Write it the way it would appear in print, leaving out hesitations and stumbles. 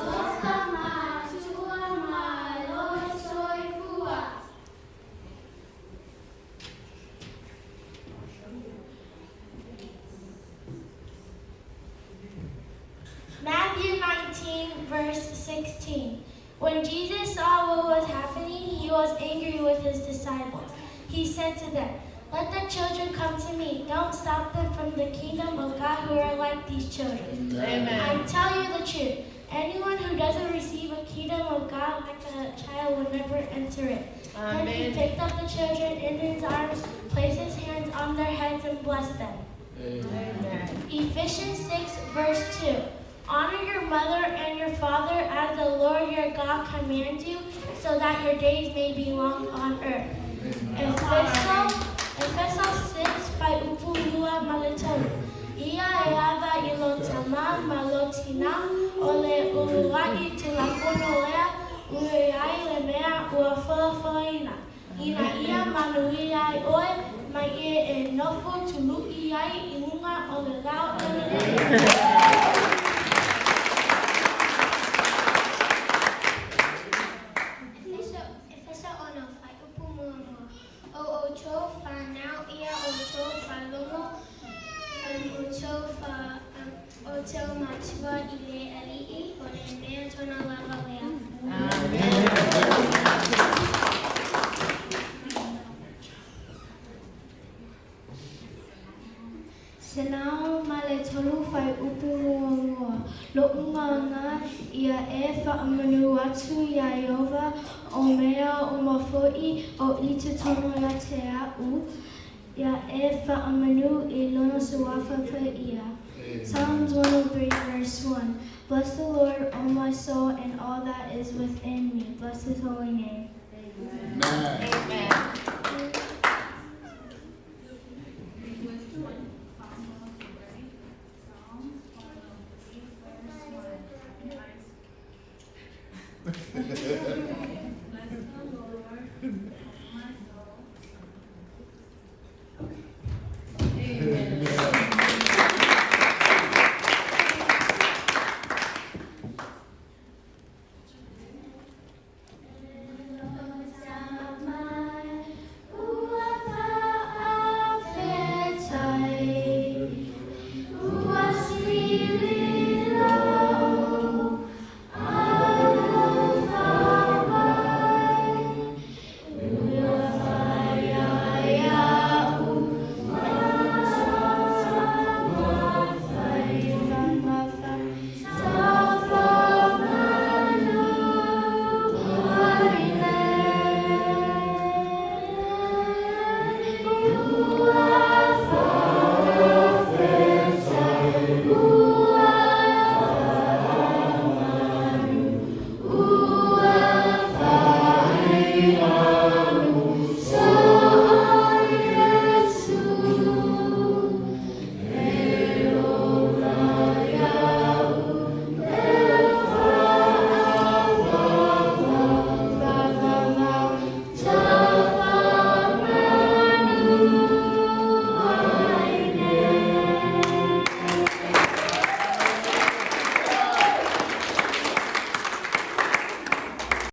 Alofa matua malo soifua. Matthew 19, verse 16. When Jesus saw what was happening, he was angry with his disciples. He said to them, Let the children come to me. Don't stop them from the kingdom of God who are like these children. Amen. I tell you the truth. Anyone who doesn't receive a kingdom of God like a child will never enter it. Then he Amen. picked up the children in his arms, placed his hands on their heads, and blessed them. Amen. Ephesians 6, verse 2. Honor your mother and your father as the Lord your God commands you, so that your days may be long on earth. Efeso, Efeso 6, faiupu lua ma le tolu. Ia e ava i lo tama ma lo tina, o le uluai tulafono lea, ua i ai le mea ua folafolaina. Ina ia manuia ai oe, ma ia e nofo tuluʻi ai i luga o le lau aulelei. Efeso, Efeso ono, faiupu muamua. O outou fanau ia outou faalogo outou fa, outou matua i le Alii, o le mea tonu lava lea. Amen. Salamo ma le tolu faiupu muamua. Loʻu agaga ia e faamanu atu iā Ieova o mea uma foʻi o i totonu ia te aʻu, ia e faamanu i lona suafa paia. Psalms 103, verse 1. Bless the Lord, O my soul, and all that is within me. Bless his holy name.